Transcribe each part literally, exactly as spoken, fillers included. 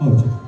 ཨོ་ཅེ།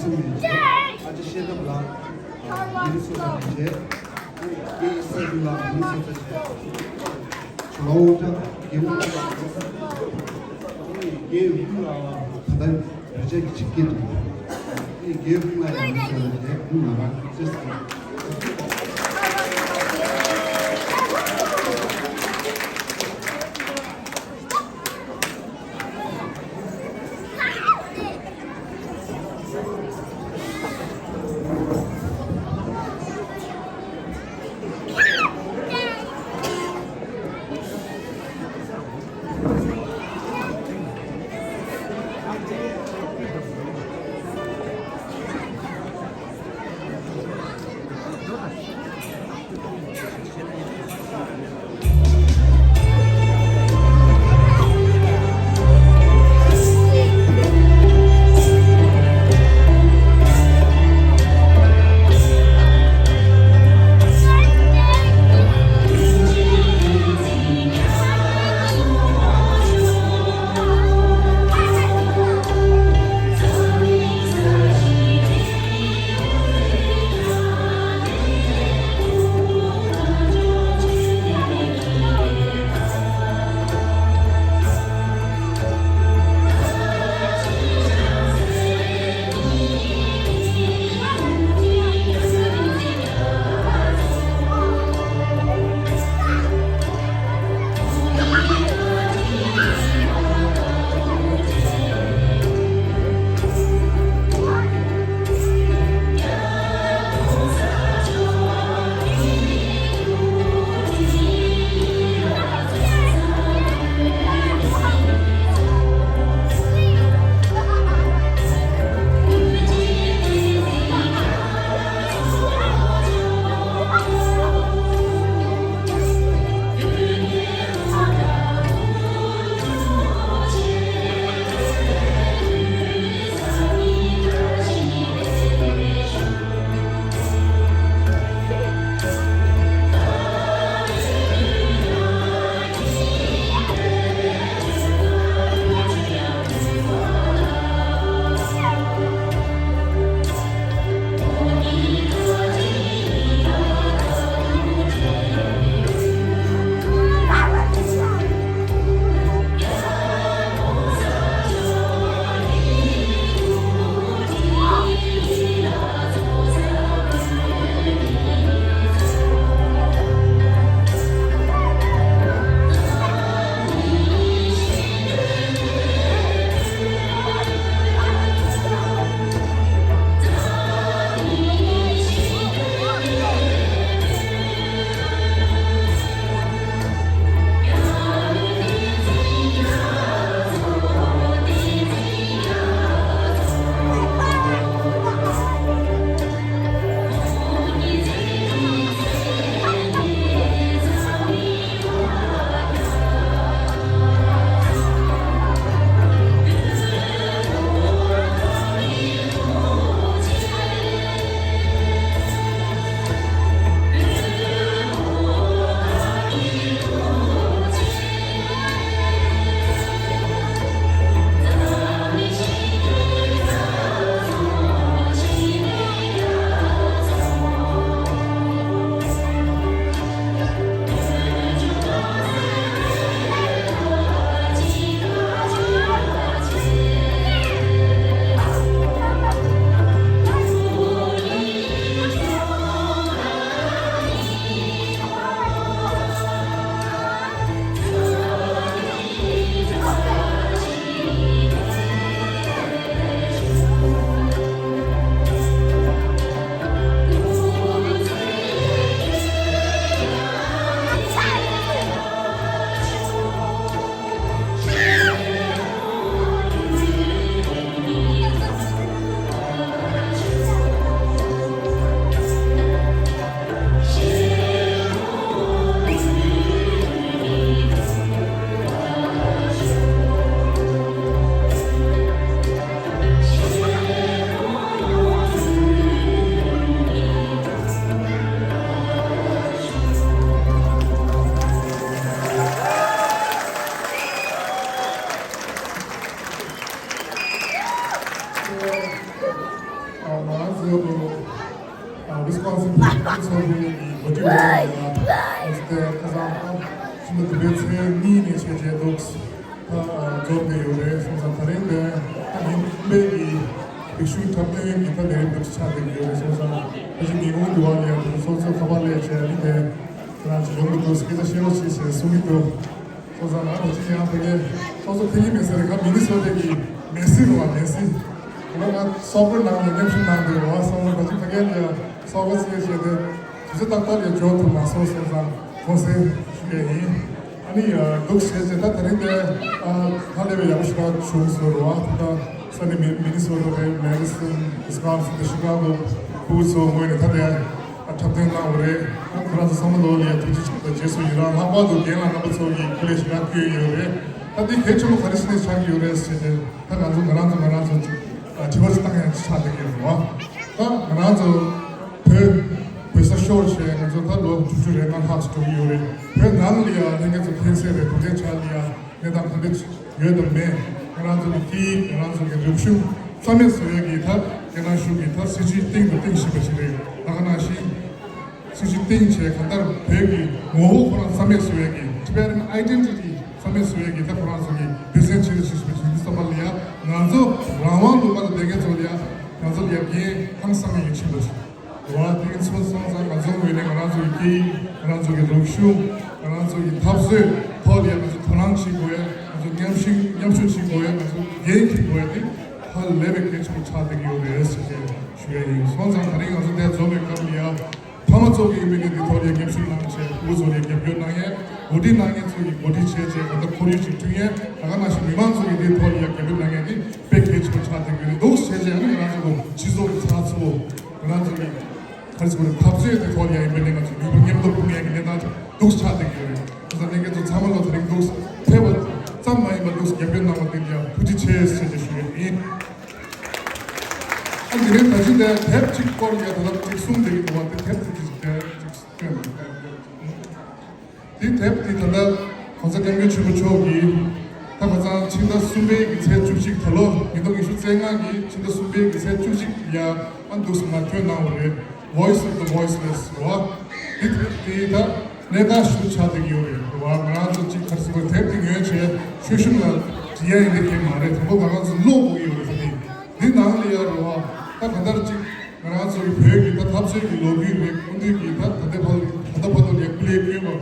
ཚོགས་མི་བྱས། ཨ་ཅེ་ཤེས་རབ་ལགས་མི་རིགས་སོ་སོ་ནས་བྱས། སྐྱེས་ས་ཆུ་ལགས་མི་རིགས་སོ་སོ་བྱས། ཇོ་ལ་ཝང་ཀྲང་རྒྱལ་ཡུམ་ལགས་རྒྱལ་ཡུམ་ལགས་ད་ལྟ་རི་ཅན་གྱི་ཆིབས་སྐྱེས་འདུག་རྒྱལ་ཡུམ་ལགས་ཡང་མི་སོ་སོ་བྱས། ཡུམ་ལགས་རང་ཅེས། ཚོགས་པའི་གི་གོ་སྒྲིག་འོག་ལ་ང་ཚོ་དེ་ཁ་སང་ཨ་ཕྱི་ལོ་དུ་བའི་ཚེས་གཉིས་ནས་བྱས་རྗེས་འདུག་ད་འཛོམས་བསྡད་ཡོད་རེད། སོང་ཙང་ད་རིང་དེ་ད་ཉིན་དཔེ་གི་རིག་གཞུང་འཁྲབ་སྟོན་གི་ད་ལས་རིམ་འདུག་ཆགས་བསྡད་ཡོད་རེད། སོང་ཙང་ད་ཅི་ཉིན་གུང་དུ་བ་ལ་ཡང་དེ་ཚོ་ཚོ་ཁ་པར་ལས་བྱས་ནི་དེ་ཁྱེད་རང་ཚོ་ཡོང་གི་འདུག་སྐད་ཆ་བཤད་རོགས་བྱེད་ཟེར་གསུང་གི་འདུག་སོང་ཙང་ང་ད་ཅི་ཡང་ཕ་གི་སོ་སོ་ཕ་གི་མི་སེར་ག་མི་ནི་སོ་ཏེ་གི་མེ་སི་རུ་བ་མེ་སི་ང་སོག་པོའི་ནང་ལ་མཉམ་ཞུགས་གནང་འདུག་རུ་བ། སོང་ཙང་ད་ཅི་ཕ་གི་ལ་ཡང་སོག་པོ་ཚེ་བྱས་ཏེ། དུས་ཚོད་ཏག་ཏག་ལ་འབྱོར་ཐུབ་མ་སོང་སོང་ཙང་དགོངས་སེལ་ཞུ་ཡས་ཡིན། ཨ་ནི་འདུག་བྱས་ཙང་ད་ད་རིང་དེ་ཧ་ལས་པའི་ཡག་པོ་ཞེ་དྲག་བྱུང་སོང་རུ་བ། ད་ས་གནས་མི་མི་ནི་སོ་ཊ་རེད། མེ་ཌི་སོན། ཝི་སི་ཀོན་སིན། དེ་ཤི་ཀ་གོ་ཕྲུ་གུ་ཚོ་ངོས་ནས་ད་དེ་འཁྲབ་སྟོན་གནང་བ་རེད། ཁོ་རང་ཚོ་ཚང་མ་ལོ་ལ་ཡ་ཐུགས་རྗེ་ཆེ་དང་རྗེས་སུ་ཡི་རང་། ལྷག་པར་དུ་རྒན་ལགས་རྣམ་པ་ཚོ་གི་སྐུ་ལས་ཞེ་དྲག་བསྐྱོན་ཡོད་རེད། ད་འདི་གལ་ཆེན་པོ་ག་རེ་ཞིག་ནས་ཆགས་ཀྱི་ཡོད་རེད་ཟེར་ཏེ། ད་ང་ཚོ་ང་རང་ཚོ་ང་རང་ཚོ་དྲི་བ་ཞིག་བཏང་ཡང་ཆགས་བསྡད་ཀྱི་ཡོད་རེད་བ། ད་ང་རང་ཚོ་བོད་བོད་ས་ཤོར་བྱས་ང་ཚོ་ད་ལོ་བཅུ་བཅུ་རེ་ལྔ་ལྷག་ཙམ་འགྲོ་གི་ཡོད་རེད། བོད་ནང་ལ་ཡང་ལྷན་རྒྱས་ཚོ་ཕན་སེམས་རེད། ག་འདྲ་ཆགས་ལ་ཡང་གནས་སྟངས་ག་འདྲ་ཡོད་དམ་མེད། ང་རང་ཚོ་གི་སྐད་ཡིག་ང་རང་ཚོ་གི་རིག་གཞུང་རྩ་མེད་བཟོ་ཡས་ཀྱི་ད་རྒྱ་ནག་གཞུང་གི་ད་སྲིད་བྱུས་སྟེང་དུ་བཏིང་བཞིན་པ་ཞིག་རེད། ད་ག་ནང་བཞིན་སྲིད་བྱུས་སྟེང་བྱས་གང་ལྟར་བོད་ཀྱི་ངོ་བོ་ཁོ་རང་རྩ་མེད་བཟོ་ཡས་ཀྱི་Tibetan identity རྩ་མེད་བཟོ་ཡས་ཀྱི་ད་ཁོ་རང་ཚོ་གི་བེད་སྲིད་བྱེད་དུ་ཕྱིན་པ་ཞིག་འདི་ཚང་མ་ལ་ཡང་ང་ཚོ་རང་དབང་ལུང་པ་ལ་བསྡད་མཁན་ཚོ་ལ་ཡང་ང་ཚོ་ལ་ཡང་འགན་ཧང་སང་ཡོད་ཕྱིན་པ་ཞིག་རེད་བ། དེ་གི་ཚོ་སོང་ཙང་ང་ཚོའི་ངོས་ནས་ང་རང་ཚོ་གི་སྐད་ཡིག་ང་རང་ཚོ་གི་རིག་གཞུང་ང་རང་ཚོ་གི་འཐབ་རྩོད་ཐོག་ལ་ཡང་ང་ཚོ་དོ་སྣང་བྱེད་དགོས་ཡ། ང་ཚོ་མཉམ་ཞུགས་མཉམ་ཞུགས་བྱེད་དགོས་ཡ། ང་ཚོ་འགན་འཁྱེར་དགོས་ཡ་དེ་ཧ་ལས་པའི་གལ་ཆེན་པོ་ཆགས་བསྡད་ཀྱི་ཡོད་རེད་ཟེར་ཏེ་ཞུ་ཡ་ཡིན། སོང་ཙང་ད་རིང་ང་ཚོ་འདིར་འཛོམས་པའི་སྐབས་ལ་ཡང་། ཕ་མ་ཚོ་གིས་ཡིན་པའི་ནི་འདི་ཐོག་ལ་མཉམ་ཞུགས་གནང་བྱས། ཕྲུ་གུ་ཚོ་ལ་རྒྱབ་སྐྱོར་གནང་ཡས། འགོ་ཁྲིད་གནང་མཁན་ཚོ་གིས་འགོ་ཁྲིད་བྱས་བྱས་གང་ལྟར་ཁོར་ཡུག་ཅིག་བསྐྲུན་ཡས། ད་ག་ནང་བཞིན་མི་མང་ཚོ་གིས་འདི་ཐོག་ལ་རྒྱབ་སྐྱོར་གནང་ཡས་འདི་དཔེ་གལ་ཆེན་པོ་ཆགས་བསྡད་ཀྱི་ཡོད་རེད། འདུག་བྱས་བྱས་ཨ་ནི་ང་རང་ཚོ་གི་སྤྱི་ཚོགས་ཀྱི་ཚགས་ཚུད་པོ། ང་རང་ཚོ་གི་ག་རེ་ཟེར་དགོས་རེད། འཐབ་རྩོད་འདི་ཐོག་ལ་ཡིན་པའི་ནི་ང་ཚོ་ནུས་པ་མཉམ་སྤུངས་གཏོང་ཡས་ཀྱི་གནས་སྟངས་འདུག་ཆགས་བསྡད་ཀྱི་ཡོད་རེད། ད་ལྟ་ལྷན་རྒྱས་ཚོ་ཚང་མ་ལ་དེ་རིང་འདུག་ཕེབས་པ་ཙམ་མ་ཡིན་པར་འདུག་རྒྱབ་སྐྱོར་གནང་བ་དེ་ལ་ཡང་ཐུགས་རྗེ་ཆེ་ཟེར་ཏེ་ཞུ་ཡས་ཡིན། ཨ་འདི་རིང་ད་ཅི་འདྲའི་དེབ་ཅིག་སྐོར་ཡ་ད་ལབ་ཅིག་གསུངས་བསྡད་ཀྱི་འདུག་བ། དེ་དེབ་དེ་ཅིག་དེ་ཅིག་སྟོན་འདུག་དེ་དེབ་དེ་ད་ལྟ་གོང་ས་སྐྱབས་མགོན་ཆེན་པོ་མཆོག་གིས་ད་ཁ་སང་ཕྱི་ཟླ་གསུམ་པའི་གི་ཚེས་བཅུ་གཅིག་ད་ལོ་ཉིས་སྟོང་ཉི་ཤུ་རྩ་ལྔ་གི་ཕྱི་ཟླ་གསུམ་པའི་གི་ཚེས་བཅུ་གཅིག་ཡ་ཨ་འདུག་སེ་མར་བཏོན་གནང་བ་རེད། Voice of the Voiceless རེད་བ། དེ་དེ་ད་གནད་འགག་ཞིག་ཆགས་བསྡད་ཀྱི་ཡོད་རེད་བ། ང་རང་ཚོ་གཅིག་ག་རེ་ཟེར་དགོས། དེབ་དེ་ཉོས་བྱས་ཆོས་གཞུང་ལ་འབྲི་ཡ་ཡིན་དེ་གས་མ་རེད། དང་པོ་ང་རང་ཚོ་ཀློག་དགོས་ཀྱི་ཡོད་རེད། ད་དེ་འདི་ནང་ལ་ཡ་རེད་བ། ད་ག་འདྲ་ཅིག་ང་རང་ཚོ་གི་བོད་ཀྱི་ད་འཐབ་རྩོད་ཀྱི་ལོ་རྒྱུས་རེད། སྐུ་མདུན་གྱིས་ད་ད་ལྟ་བར་ད་ལྟ་བར་དུ་ལས་སྐུ་ལས་བསྐྱོན་པ་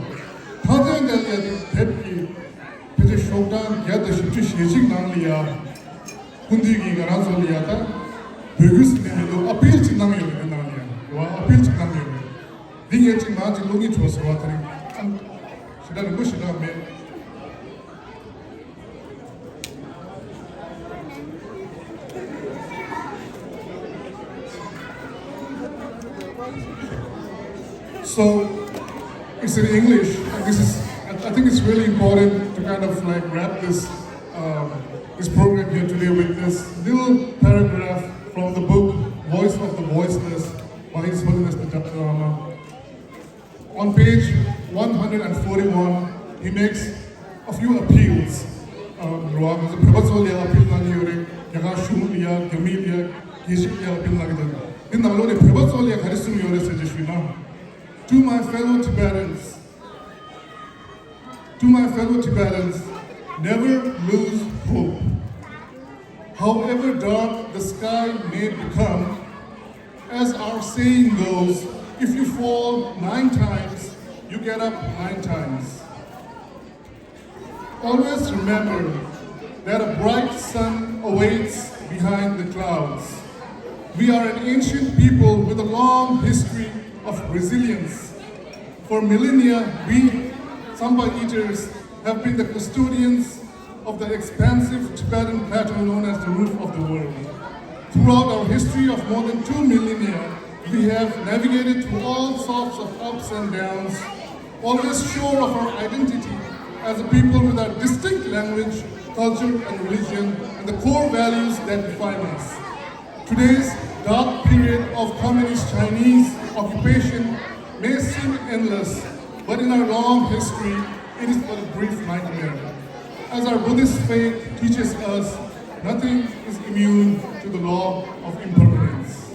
མཐའ་དོན་དེ་ལ་ཡ་དེབ་ཀྱི་ཕལ་ཆེར་ཤོག་གྲངས་བརྒྱ་དང་བཞི་བཅུ་ཞེ་གཅིག་ནང་ལ་ཡ། སྐུ་མདུན་གྱིས་ང་རང་ཚོ་ལ་ཡ་ད་འབོད་སྐུལ་ཟེར་ནས་མི་འདུག་ཨ་པིལ་ཅིག་གནང་ཡོད་རེད། དེ་ནང་ལ་ཡ་རེད་བ། ཨ་པིལ་ཅིག་གནང་ཡོད་རེད། འདི་ངས་ཅིག་མང་ཅིག་ཀློག་སྙིང་བྲོ་ཟེར་བ་དེ་རིང་ཨ་ཞེ་དྲག་རིང་པོ་ཞེ་དྲག་མེད། So it's in English, and this is, I I think it's really important to kind of like wrap this um, this program here today with this little paragraph from the book Voice of the Voiceless by His Holiness the Dalai Lama. On page one hundred forty-one, he makes a few appeals. རོ་ཨ་ང་ཚོ་བོད་པ་ཚོ་ལ་ཡང་ཨ་པིལ་གནང་གི་ཡོད་རེད། རྒྱ་གར་གཞུང་ལ་ཡང་རྒྱ་མི་ལ་ཡང་རྒྱལ་སྤྱི་ལ་ཡང་ཨ་པིལ་གནང་གི་འདུག་འདི་ནང་ལོགས་ནས་བོད་པ་ཚོ་ལ་ཡང་ག་རེ་གསུངས་ཡོད་རེད་ཟེར་ཅིག་ཞུས་ན། To my fellow Tibetans, To my fellow Tibetans, never lose hope. However dark the sky may become, as our saying goes, if you fall nine times, you get up nine times. Always remember that a bright sun awaits behind the clouds. We are an ancient people with a long history of resilience. For millennia, we, Tsampa eaters, have been the custodians of the expansive Tibetan plateau known as the Roof of the World. Throughout our history of more than two millennia, we have navigated through all sorts of ups and downs, always sure of our identity as a people with our distinct language, culture, and religion, and the core values that define us. Today's dark period of communist Chinese occupation may seem endless, but in our long history, it is but a brief nightmare. As our Buddhist faith teaches us, nothing is immune to the law of impermanence.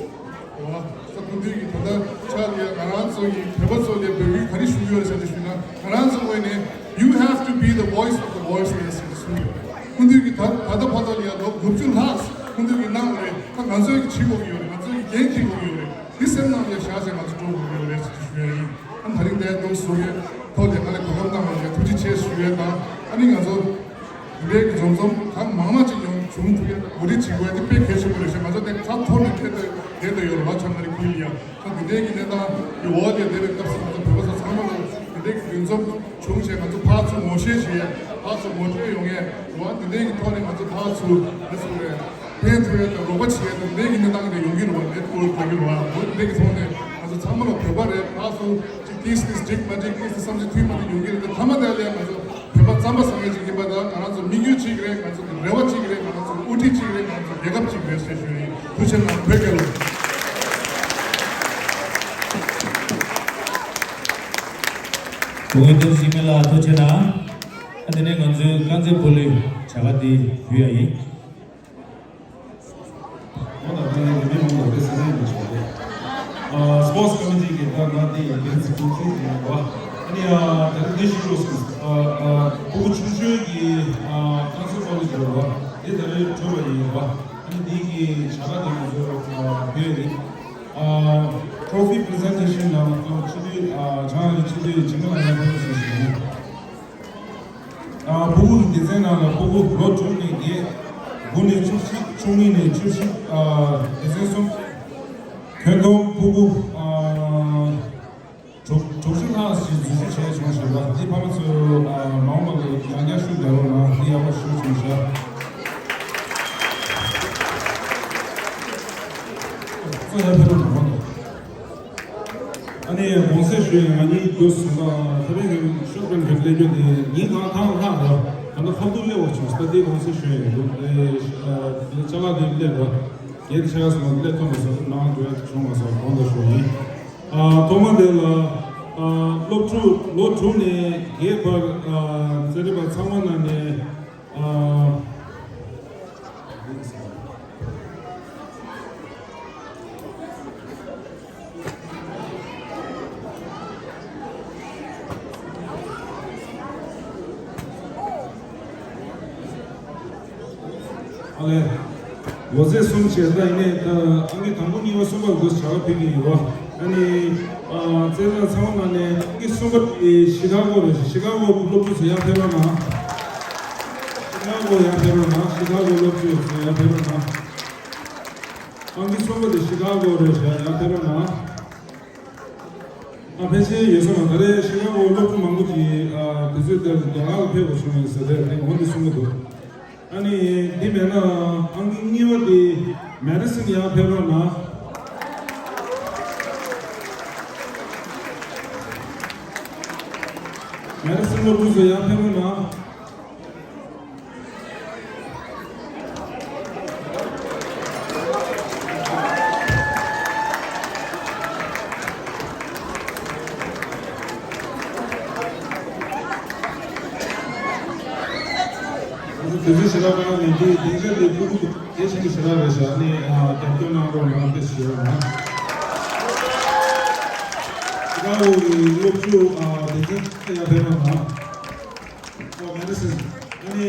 So སྐུ་མདུན་གྱིས་ད་ལྟ་ཆ་ལ་ང་རང་ཚོ་ཡི་བོད་པ་ཚོ་ལ་འབོད་སྐུལ་ག་རེ་ཞུ་གི་ཡོད་རེད་ཟེར་ནས་ཞུས་ན། ང་རང་ཚོ་ངོས་ནས you have to be the voice of the voiceless ཞེས་གསུངས་ཡོད། སྐུ་མདུན་གྱིས་ད་ད་ལྟ་བར་དུ་ལ་ཡང་ལོ་དགུ་བཅུ་ལྷག་སྐུ་མདུན་གྱིས་གནང་བ་རེད། ད་ང་ཚོས་ཀྱི་བྱེད་དགོས་ཀྱི་ཡོད་རེད། ང་ཚོས་ཀྱི་འགན་འཁྱེར་དགོས་ཀྱི་ཡོད་རེད། འདི་སེམས་ནང་ལ་བཞག་བྱས་ང་ཚོ་འགྲོ་དགོས་ཀྱི་ཡོད་རེད་ཅེས་ཞུ་ཡ་ཡིན། ཨ་ནི་ད་རིང་འདིར་འདུག་བཟོ་བའི་ཐོག་ལ་ང་ལ་གོ་སྐབས་གནང་བ་ལ་ཐུགས་རྗེ་ཆེ་ཞུ་ཡས་དང་། ཨ་ནི་ང་ཚོ་འདི་འདྲའི་གི་འཛོམས་འཛོམས་གང་མང་མང་ཅིག་ཡོང་བྱུང་ཐུབ་ཡས་དང་གོ་སྒྲིག་བྱེད་དགོས་ཡས་དེ་དཔེ་གལ་ཆེན་པོ་རེད་ཤག་ང་ཚོ་དེ་ཁ་འཐོར་ནས་བསྡད་བསྡད་ཡོད་རེད་བ། ཆ་ང་རི་ཁུལ་ཡ། ད་འདི་འདྲའི་གི་གནས་སྟངས་ཀྱི་འོག་ལ་བསྡད་པའི་སྐབས་སུ་ང་ཚོ་བོད་པ་ཚོ་ཚང་མ་ལ་འདི་འདྲའི་གི་འདུ་འཛོམས་བྱུང་བྱས་ང་ཚོ་ཕར་ཚུར་ངོ་ཤེས་བྱེད་ཡས། ཕར་ཚུར་ངོ་སྤྲོད་ཡོང་ཡས་རེད་བ། འདི་འདྲའི་གི་ཐོག་ནས་ང་ཚོ་ཕར་ཚུར་ང་ཚོ་རེད། ཕན་ཐོགས་ཡས་དང་རོགས་པ་བྱེད་ཡས་དང་འདི་གི་གནས་སྟངས་ཀྱི་ཡོང་གི་རེད་བ། ནེཊ་ཝརཀ་ལབ་ཀྱི་རེད་བ། འོ་འདི་གི་ཐོག་ནས་ང་ཚོ་ཚང་མ་ལ་བོད་པ་རེད། ཕར་ཚུར་ཅིག་ཏིས་ཏིས་འགྲིག་མ་འགྲིག་ཏིས་ཏིས་བསམ་ཚུལ་མཐུན་མ་མཐུན་ཡོང་གི་རེད། དེ་མཐའ་མ་དེ་ལ་ང་ཚོ་བོད་པ་རྩམ་པ་ཟ་མཁན་ཅིག་ཡིན་པ་དང་། ང་རང་ཚོ་མི་རྒྱུད་གཅིག་རེད། ང་ཚོ་རེ་བ་གཅིག་རེད། ང་རང་ཚོ་དབུ་ཁྲིད་གཅིག་རེད། ང་རང་ཚོ་རྒྱལ་ཁབ་གཅིག་རེད་ཅེས་ཞུ་ཡིན། ཐུགས་རྗེ་གནང་། བོད་རྒྱལ་ལོ། ཨོ་ཏོ་ཞི་མི་ལ་ཐུགས་རྗེ་གནང་། ཨ་དེ་ནས་ང་ཚོའི་དཀར་མཛེས་སྤོ་ལོའི་བྱ་དགའ་འདི་ཞུ་ཡ་ཡིན། ང་དང་ཁ་ཡང་མི་མང་དང་རེ་ས་ནས་མི་ཆོག་གི། ཨ་སི་པོར་ཊི་ཀོ་མི་ཊི་གི་ད་ང་དེ་ཡི་འགན་འཛིན་ཀུང་ཚེ་ཡིན་པ། ཨ་ནི་ཨ་ད་རེས་འདི་ཞུ་རོགས་སོང་། ཨ་ཨ་ཕྲུ་གུ་ཆུང་ཆུང་གི་ཨ་ཀན་སར་ཀོ་ལེ་ཇི་རེད་བ། དེ་ད་རེས་གྲོལ་བ་ཡིན་པ། ཨ་ནི་འདི་གི་བྱ་དགའ་དེ་ང་ཚོ་ཨ་ཕུལ་ཡ་ཡིན། ཨ་ཊོ་ཕི་པི་རི་ཟེན་ཊེ་ཤན་ནང་ཨ་སྤྱི་འཐུས་ཨ་བྱང་ཨ་རི་སྤྱི་འཐུས་འཇིགས་མེད་ལགས་ཡར་ཕེབས་རོགས་ཞེས་ཞུ་ཡིན། ཨ་ཕྲུ་གུ་གི་སྡེ་ཚན་ནང་ལ་ཕྲུ་གུ་ལོ་དྲུག་ནས་བརྒྱད། དགུ་ནས་བཅུ་བཞི། བཅུ་གཉིས་ནས་བཅུ་བཞི། ཨ་སྡེ་ཚན་གསུམ། ཁྱོན་བསྡོམས་ཕྲུ་གུ་ཨ་དྲུག་དྲུག་ཅུ་ལྷག་ཞིག་འཛུལ་ཞུགས་བྱས་བྱུང་ཞེས་པ་འདི་ཕ་མ་ཚོས་ཨ་མ་འོངས་པ་ལ་ཡང་བསྐྱར་ཤུགས་རྒྱག་རོགས་གནང་། འདི་ཡག་པོ་ཞུ་བྱུང་ཤག་ཚོ་ཡར་ཕེབས་རོགས་གནང་མ་གཏོགས། ཨ་ནི་དགོངས་སེལ་ཞུ་ཡ་ཡིན། ང་གཉིས་དུས་སུ་ད་ཁ་པའི་གི་ཤོག་གྲངས་ཀྱི་སླེབས་རྒྱུ་དེ་ཉིན་གང་ཐང་ལྷག་ར། ད་ལྟ་ཁ་ཐུག་སླེབས་པ་བྱུང་། ད་དེ་དགོངས་སེལ་ཞུ་ཡ་ཡིན་འདུག་དེ་ཅ་ལག་དེ་སླེབས་ར། གལ་ཆེ་ས་སླེབས་ཐུབ་མ་སོང་། ནང་འགྲོ་ཡ་བྱུང་མ་སོང་། དགོངས་དག་ཞུ་ཡིན། ཨ་ཐོག་མ་དེ་ལ་ཨ་སློབ་ཕྲུག་ལོ་དྲུག་ནས་བརྒྱད་བར་ཨ་རྩེད་རིགས་པ་ཚང་མ་ནང་ནས། ཨ། ཨ་ལས། ལོ་ཚད་གསུམ་བྱས། ད་ཡིན་ནའི་ད་ཨང་ཀི་དང་པོ་གཉིས་པ་གསུམ་པ་དགོས་བྱ་བ་ཕེབས་ཀྱི་ཡོད་པ། ཨ་ནི་ཨ་རྩེད་རིགས་ཚང་མ་ནང་ནས་ཨང་ཀི་གསུམ་པ་དེ་ཤི་ཀ་གོ་རེད། ཤི་ཀ་གོ་སློབ་ཕྲུག་ཚོ་ཡར་ཕེབས་རོགས་གནང་། ཤི་ཀ་གོ་ཡར་ཕེབས་རོགས་གནང་། ཤི་ཀ་གོ་སློབ་ཕྲུག་ཚོ་ཡར་ཕེབས་རོགས་གནང་། ཨང་ཀི་གསུམ་པ་དེ་ཤི་ཀ་གོ་རེད་ཤག་ཡར་ཕེབས་རོགས་གནང་། ཨ་ཕལ་ཆེར་ཡོད་ས་མ། ད་རེས་ཤི་ཀ་གོ་སློབ་ཕྲུག་མང་པོ་ཅིག་ཨ་དུས་ཚོད་དེར་རྒྱ་གར་ལ་ཕེབས་དགོས་བྱུང་ཡོད་ཟེར་རེད། དེ་འོ་འདི་གསུང་གི་འདུག་ཨ་ནི་འདི་མེད་ན་ཨང་ཀི་གཉིས་པ་དེ་མེ་ཌི་སིན་ཡར་ཕེབས་རོགས་གནང་། མེ་ཌི་སིན་སློབ་ཕྲུག་ཚོ་ཡར་ཕེབས་རོགས་གནང་། དེ་ཚོ་ཞེ་དྲག་གང་མེད་དེ། སྡིངས་ཆ་དེ་ཕྲུ་གུ་གལ་ཆེན་པོ་ཞེ་དྲག་རེད་ཤག་ཨ་ནི་རྒྱབ་སྐྱོར་གནང་རོགས་གནང་། དཔེ་ཞུ་རོགས་གནང་། ཤི་ཀ་གོ་གི་སློབ་ཕྲུག་སྡེ་ཚན་ཡར་ཕེབས་རོགས་གནང་། ཨོ་མེ་ཌི་སིན། ཨ་ནི་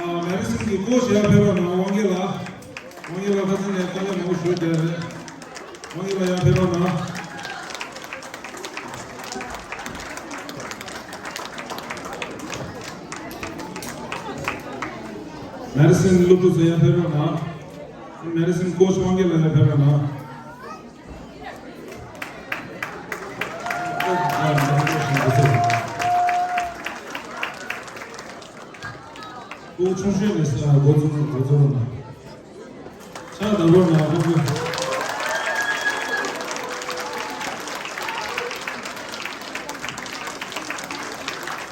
ཨ་མེ་ཌི་སིན་གྱི་ཀོ་ཆི་ཡར་ཕེབས་རོགས་གནང་། དབང་རྒྱལ་ལགས། དབང་རྒྱལ་ལགས་ཁ་སང་ནས་དཀའ་ལས་མང་པོ་ཞུ་བསྡད་རེད། དབང་རྒྱལ་ལགས་ཡར་ཕེབས་རོགས་གནང་། མེ་ཌི་སིན་སློབ་ཕྲུག་ཚོ་ཡར་ཕེབས་རོགས་གནང་། མེ་ཌི་སིན་ཀོ་ཆི་དབང་རྒྱལ་ལགས་ཡར་ཕེབས་རོགས་གནང་། ལོ་ཆུང་ཤོས་ནས་འགོ་འཛུགས་འགོ་འཛུགས་གནང་། ཕྱག་བརྡབ་རོགས་གནང་།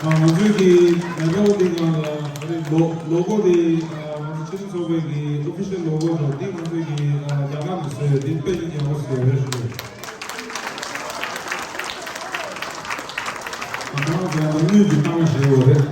ང་ཚོའི་གི་མེ་ཌལ་འདི་སྒང་ལ་ལོ་ལོ་གོ་འདི་ང་ཚོ་སྤྱི་མཐུན་ཚོགས་པའི་གི་ཨོ་ཕི་ཤལ་ལོ་གོ་དང་འདི་ང་ཚོའི་གི་རྒྱ་གར་ནས་བཟོས་ཡོད། འདི་དཔེ་ཡིད་ཡག་པོ་བཟོས་ཡོད་ཞུ། ང་ཚོ་དངུལ་གྱི་རྐང་བ་བཞེས་ཡོད་རེད།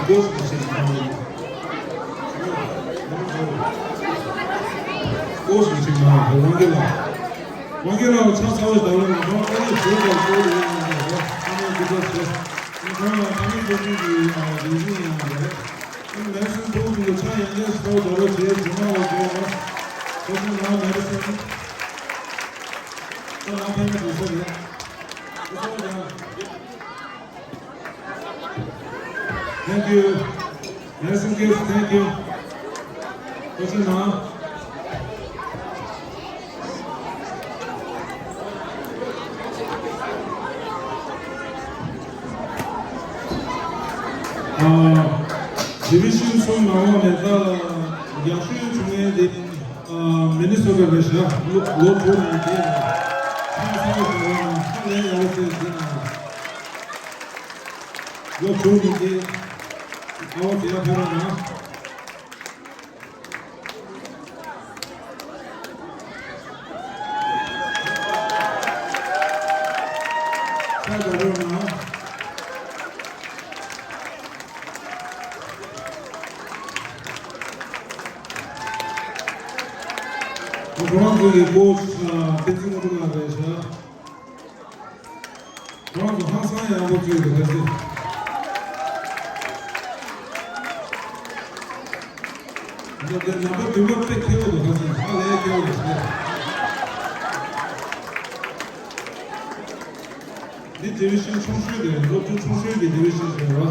ཀོ་སི་ཞིག་མ་རེད། ཀོ་སི་ཞིག་མ་རེད། དབང་རྒྱལ་ལགས། དབང་རྒྱལ་ལགས་ཕྱག་འཚལ་བའི་བརྡ་ལན་མ་གཏོང་། ཨ་ནི་བཟོས་པར་གཙོ་བོ་ཡིན་ཡང་རེད། ཨ་ནི་འདི་འདྲ་བྱས། ཁོང་ལ་ཨ་ནི་ཚོགས་ཆུང་གི་ལས་འཛིན་ཡིན་ཡང་རེད། ཨ་ནི་ནེལ་སོན་ཕུའུ་ཚོ་ལ་ཕྱག་ཡང་ཡང་ཞིག་འཚལ་བའི་བརྡ་ལན་བྱས། གྲོས་མོལ་བ་དགོས། ཁོ་ཚོ་ནང་ནེལ་སོན། ད་ནང་ཕན་མི་དགོས་ས་རེད། ཁོ་ཚོ་ཡང་། Thank you. Nelson Gibbs, thank you. What's your name? ཨ། དེ་བཞིན་གསུམ་ནང་ལོགས་ནས་ད་རྒྱང་ཤོད་བྱུང་མཁན་དེ། ཨ། མི་ནི་སོ་ཊ་རེད་ཤག་ལོ་ལོ་དྲུག་ནས་དེ་ལ་ཧང་སང་ཞིག་རེད། ཧ་ལས་ཡག་པོ་བྱས་འདི་ན་ལོ་དྲུག་ནས་དེ་ཨ་བ་དེ་ཡང་ཕེབས་རོགས་གནང་། ཕྱག་རྒྱག་རོགས་གནང་། ཁོ་རང་ཚོ་གི་ཀོ་ཆི་བསྟན་འཛིན་དངོས་གྲུབ་ལགས་རེད་ཤག་ཁོ་རང་ཚོ་ཧང་སང་ཡག་པོ་བྱས་འདུག་ག་ཅི། འདི་འདི་ནམ་པ་བདུན་པ་དཔེ་མཁས་པོ་འདུག་ག་ཅི། ཧ་ལས་མཁས་པོ་འདུག་ཟེར། འདི་དེ་བཞིན་ཆུང་ཤོས་རེད། སློབ་ཕྲུག་ཆུང་ཤོས་ཀྱི་དེ་བཞིན་རེད་བ།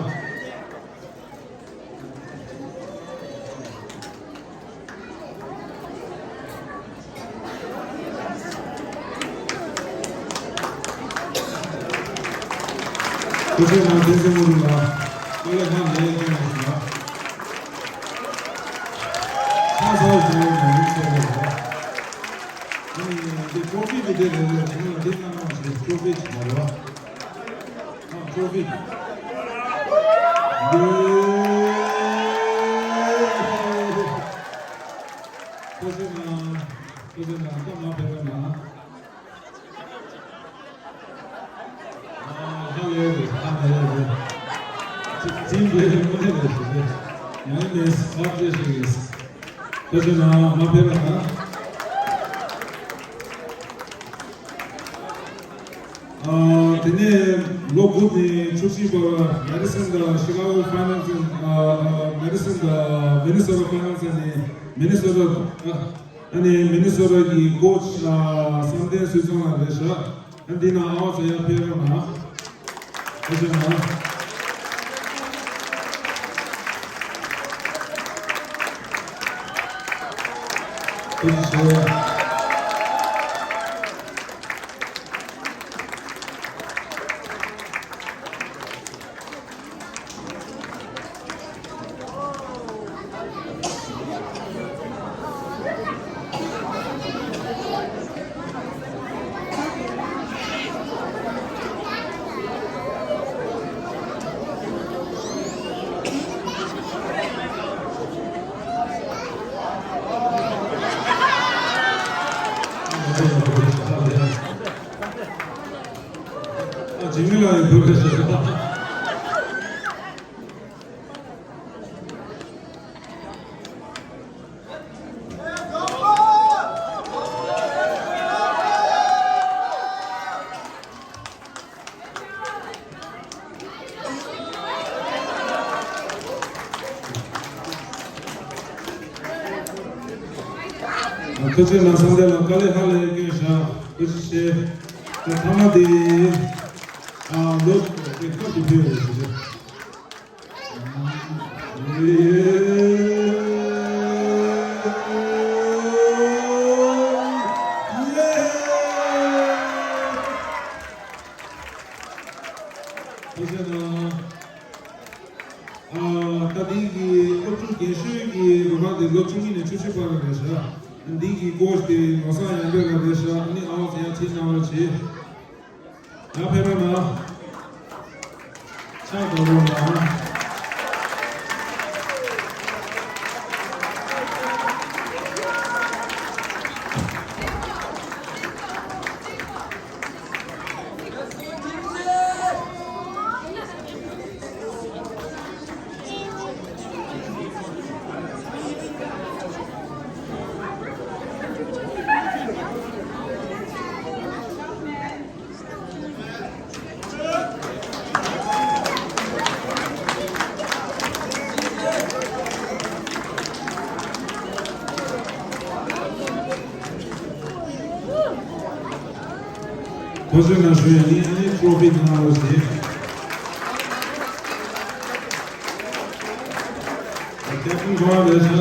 སྐུ་ཚེ་ནང་བསྟན་འཛིན་དངོས་གྲུབ་ལགས། དཀའ་ལས་ཁག་ལས་ཀྱང་ཞིག་ལ། ཁ་སང་ཞིག་ལ་ནང་མི་ཚོ་ལ། ཨ་ནི་འདི་ཀྲོ་ཕི་འདི་འདྲ་རེད་རེད། དེ་ལ་འདི་གནང་རོགས་ཞེས་ཀྲོ་ཕི་ཅིག་མ་རེད་བ། ཨ་ཀྲོ་ཕི། ཡེ། ཐུགས་རྗེ་གནང་། ཐུགས་རྗེ་གནང་། སྐུ་མ་ཕེབས་པ་གནང་། ཨ་ཧ་ལས་རེད། ཧ་ལས་རེད། ཅི་ཅི་འདྲ་རེད། དངོས་གནས་རེད་ཞེ་ནས། ཡང་ནས་ཧ་ཅེ་ཞིག་རེད། ཐུགས་རྗེ་གནང་། མ་ཕེབས་པ་གནང་། ཨ་དེ་ནས་ལོ་དགུ་ནས་བཅུ་གཅིག་བར་མེ་ཌི་སོན་དང་ཤི་ཀ་གོ་ཕའི་ནལ་ཊི་ཨ་མེ་ཌི་སོན་དང་མི་ནི་སོ་ཊ་ཕའི་ནལ་ཊི་ནས་མི་ནི་སོ་ཊ་ཨ་ནི་མི་ནི་སོ་ཊ་གི་ཀོ་ཆི་ཨ་བསམ་གཏན་སྲིད་སྐྱོང་ལགས་རེད་ཤག་ཨ་འདི་ན་ཨ་བ་ཚ་ཡར་ཕེབས་རོགས་གནང་། ཐུགས་རྗེ་གནང་། ཐུགས་རྗེ་ཆེ། ཨ་འཇིགས་མེད་ལགས་ཡིན་འདུག་རེད་ཟེར། ཐུགས་རྗེ་གནང་། བསམ་གཏན་ལགས་དཀའ་ལས་ཧ་ལས་བསྐྱོན་བཞག་ཐུགས་རྗེ་ཆེ། ད་ཐ་མ་དེ་ཨ་ལོ་དེ་སྐབས་དེ་ཕེབས་ཡོད་ཟེར། ཐུགས་རྗེ་གནང་། ཨ་ད་འདི་གི་སློབ་ཕྲུག་རྒན་ཤོས་ཀྱི་རུ་ཁག་དེ་ལོ་བཅུ་གཉིས་ནས་བཅུ་བཞི་བར་ལ་རེད་ཤག་འདི་གི་ཀོ་ཆི་དེ་ནོར་བཟང་ཡར་འཕེལ་ལགས་རེད་ཤག་ཨ་ནི་ཨ་བ་ཚ་ཡར་ཕྱིན་གནང་རོགས་བྱེད། ཡར་ཕེབས་རོགས་གནང་། ཕྱག་རྡོག་རོགས་གནང་། ཐུགས་རྗེ་གནང་ཞུ་ཡ་ཡིན། ཨ་ནི་ཊོ་ཕི་གནང་རོགས་ཞུ། ཀེབ་ཊན་གོང་མ་ལེགས་བྱ།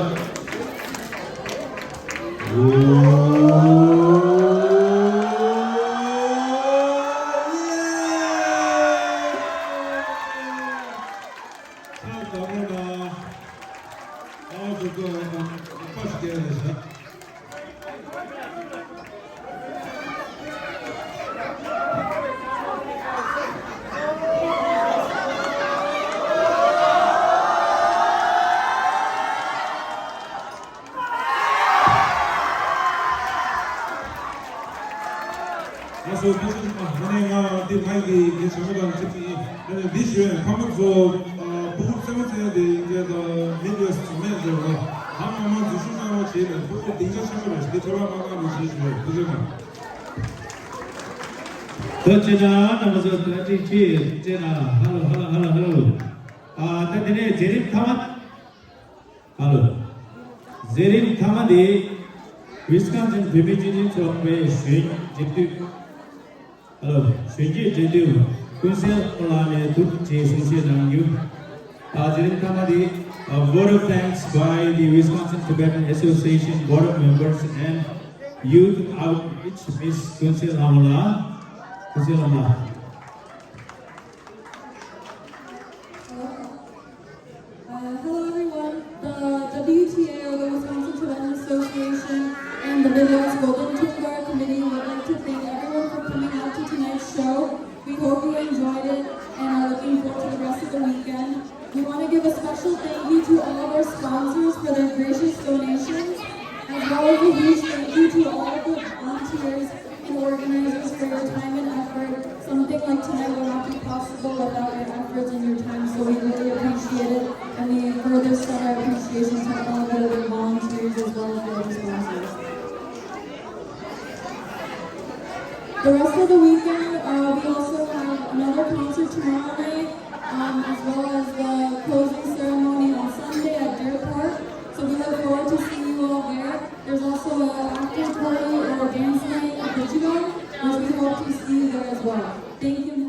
ང་ཚོ་ཕ་ཚོ་ཨ་ནི་ང་འདི་མའི་གི་འདི་བྱ་མོ་དང་ཚིག་ཅིག་ཡིན། ཨ་ནི་འདི་ཞུ་ཡང་ཕ་མ་ཚོ་ཨ་ཕྲུ་གུ་རྩེད་མོ་རྩེ་ཡ་དེ་ཡིན་གྱི་ད་མི་འདི་བཟོ་མེད་འདྲ་བ་ད་ང་མ་འཛུལ་ཞུགས་གནང་བ་བྱས་ནས་ཕྲུ་གུ་སྡིངས་ཆ་ཆེན་པོ་རེད། འདི་ཁྲོ་ལག་མ་གནང་རོགས་ཞེས་ཞུ་ཡ། ཐུགས་རྗེ་གནང་། ཐུགས་རྗེ་གནང་། རྣམ་པ་ཚོ་བཀའ་དྲིན་ཆེ། རྗེས་ལ་ཧ་ལོ་ཧ་ལོ་ཧ་ལོ་ཧ་ལོ། ཨ་ད་དེ་ནས་མཛད་རིམ་མཐའ་མ། ཧ་ལོ། མཛད་རིམ་མཐའ་མ་དེ་ཝི་སི་ཀོན་སིན་བོད་མིའི་སྤྱི་མཐུན་ཚོགས་པའི་གཞོན་འབྲེལ་མཐུད། ཧ་ལོ། གཞོན་སྐྱེས་འབྲེལ་མཐུད་ཀུན་གསལ་ལགས་ནས་འདུག་ཅེས་གསུང་བཤད་གནང་རྒྱུ། ཨ་མཛད་རིམ་མཐའ་མ་དེ། A vote of thanks by the Wisconsin Tibetan Association Board of Members and Youth Outreach, Miss ཀུན་གསལ་ལྷ་མོ་ལགས། ཀུན་གསལ་ལྷ་མོ་ལགས། Uh, hello, everyone. The W T A, or the Wisconsin Tibetan Association, and the Big Lots Golden Tumbar Committee would like to thank everyone for coming out to tonight's show. We hope you enjoyed it and are looking forward to the rest of the weekend. We want to give a special thank you to all of our sponsors for their gracious donations, as well as a huge thank you to all of the volunteers and organizers for your time and effort. Something like tonight would not be possible without your efforts and your time, so we really appreciate it, and we further send our appreciation to all of the other volunteers as well as the other sponsors. The rest of the weekend, uh, we also have another concert tomorrow night, um, as well as the closing ceremony on Sunday at Deer Park. So we look forward to seeing you all there. There's also a after party or a dance night at the Jigong, which we hope to see you there as well. Thank you.